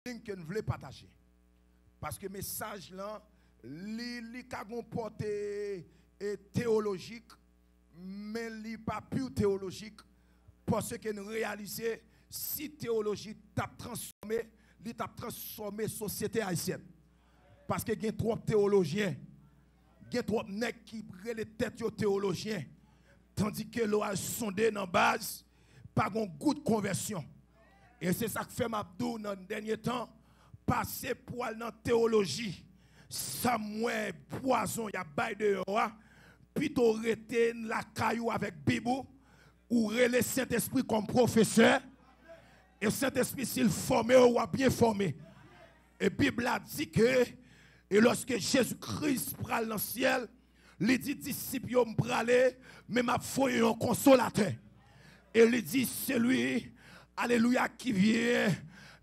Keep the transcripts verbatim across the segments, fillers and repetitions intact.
feeling ke n vle pataje. Paske mesaj lan, li, li ka gon pòte, e, teyolojik, men li pa pure teyolojik, paske n reyalize si teyoloji t ap transfòme, li t ap transfòme sosyete ayisyèn. Paske gen twòp teyolojyen, gen twòp nèg ki rele tèt yo teyolojyen, tandike lè w al sonde nan baz, pa gon gout konvèsyon. E se sa k fè m ap di w nan dènye tan, pase pou al nan teyoloji, sa m wè pwazon y ap bay deyò a, pito rete lakay ou avèk Bib ou, ou rele Sentespri kòm pwofesè, e Sentespri, si l fòme w, w ap byen fòme. E Bib la di ke, e lòske Jezi Kris pral nan syèl, li di disip yo, "M prale, men m ap voye yon konsolatè." E li di, "Celui, alelouya, qui vient,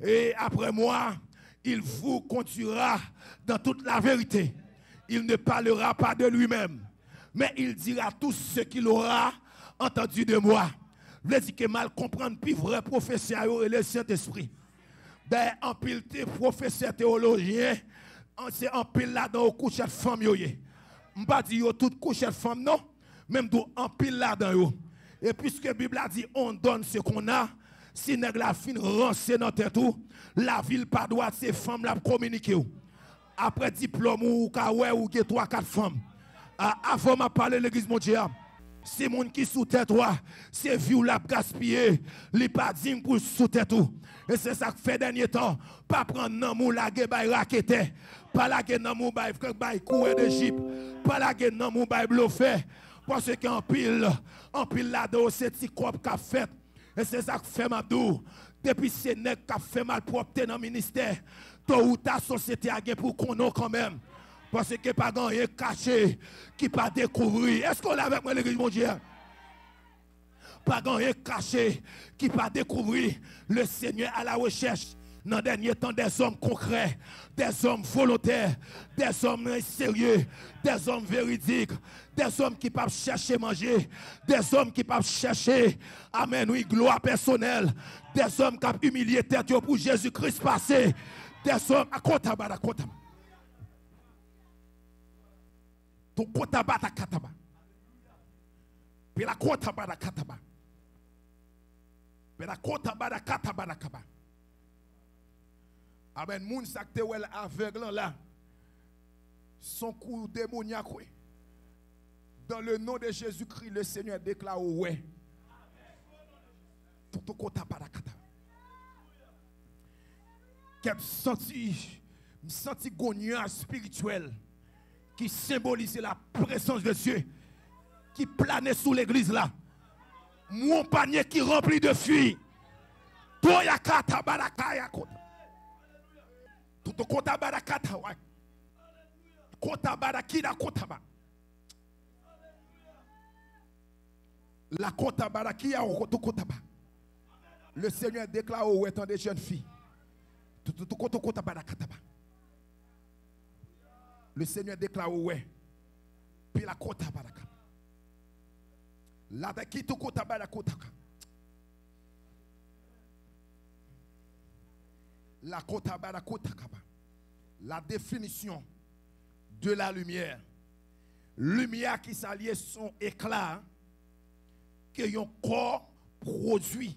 et après moi, il vous conduira dans toute la vérité. Il ne parlera pas de lui-même, mais il dira tout ce qu'il aura entendu de moi." Vle di ke m al konprann pi vrè pwofesè a yo rele Sentespri. Dayè, anpil te pwofesè teyolojyen, an, se anpil ladan yo kouchèt fanm yo ye. M pa di yo tout kouchèt fanm non, men m di w anpil ladan yo. E piske Bib la di, "On donne ce qu'on a," si nèg la fin ranse nan tèt ou, lavi l pa dwat, se fanm l ap kominike w. Apre diplòm ou, ou ka wè ou gen twa, kat fanm. A, avan m ap pale legliz Bondye a, se moun ki sou tèt ou a, se vi w l ap gaspiye, li pa diy pou l sou tèt ou. E se sa k fè dènye tan, pa pran nanm ou lage bay raketè, pa lage nanm ou bay, bay kourè de jip, pa lage nanm ou bay blofè, paske anpil, anpil ladan yo se ti kòb k ap fèt. E se sa k fè m ap di w, depi se nèg k ap fè malpwòpte nan ministè, to ou ta sosyete a gen pou konnen w kanmenm. Paske pa gen anyen kache ki pa dekouvri. Èske w la avèk mwen, legliz Bondye a? Pa gen anyen kache ki pa dekouvri. Le Seigneur à la recherche, nan dènye tan, dèzòm konkrè, dèzòm volontè, dèzòm serye, dèzòm veridik, dèzòm ki p ap chèche manje, dèzòm ki p ap chèche, amèn, wi, glwa pèsonèl, dèzòm k ap imilye tèt yo pou Jezi Kris pase, dèzòm, a, kotaba, da, kotaba. Ton kotaba, da, kataba. Pela kotaba, da, kataba. Pela kotaba, da, kataba, da, kaba. Amèn. Moun sa k te wè l avèg lan la, se yon kou demonyak, wi. Dans le nom de Jésus-Christ, le Seigneur déclare ou wè. Toto kota parakata. Kè m santi, m santi gon nyaj espirityèl ki senbolize la présence de Dieu ki plane sou legliz la. M wè yon panye ki ranpli de fwi. Toya kata baraka ya kota. Toto kota barakata wa. Kota barakida kota ba. La kota barakia okoto kota ba. Le Seigneur déclare ou wè, tande, jèn fi. Toto koto kota barakata ba. Le Seigneur déclare ou wè. Pi la kota baraka. La da kito kota barakota ka. La kota barakota kaba. La définition de la lumière. Limyè ki sa l ye? Se yon ekla ke yon kò pwodui.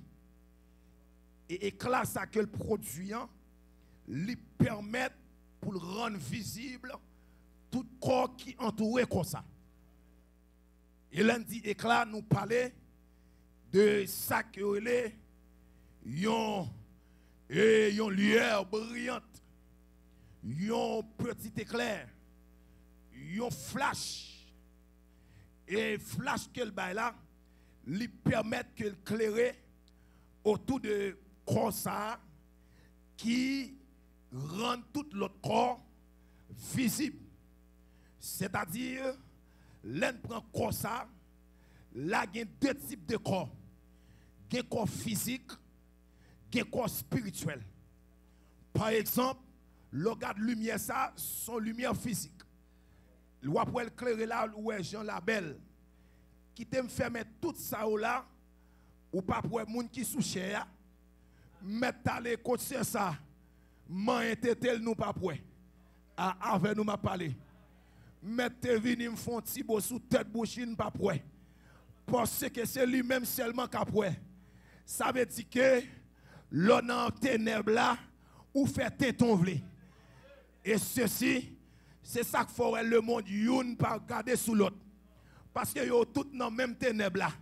E ekla sa ke l pwodui an, li pèmèt pou l rann vizib tout kò ki antoure kò sa. E lè n di ekla, nou pale de sa ke yo rele yon, e, yon lueur brillante, yon petit éclair, yon flash. E flash ke l bay la, li pèmèt ke l klere otou de kò sa a ki rann tout lòt kò vizib. Sètadi, lè n pran kò sa a, la gen de tip de kò. Gen kò fizik, gen kò espirityèl. Pa egzanp, lè w gad limyè sa a, se yon limyè fizik. W ap wè l klere la, ou wè jan l a bèl. Kite m fèmen tout sa yo la, ou p ap wè moun ki sou chè a. M mèt ale kot sè sa. Manyen tete l nou p ap wè. A, avè nou m ap pale. Mèt te vini m fè yon ti bo sou tèt bouch li n p ap wè. Paske se li menm sèlman k ap wè. Sa vle di ke lè w nan tenèb la, ou fè tenten w vle. E sesi, se sa k fè w wè lemonn youn pa gade sou lòt. Paske yo tout nan menm tenèb la.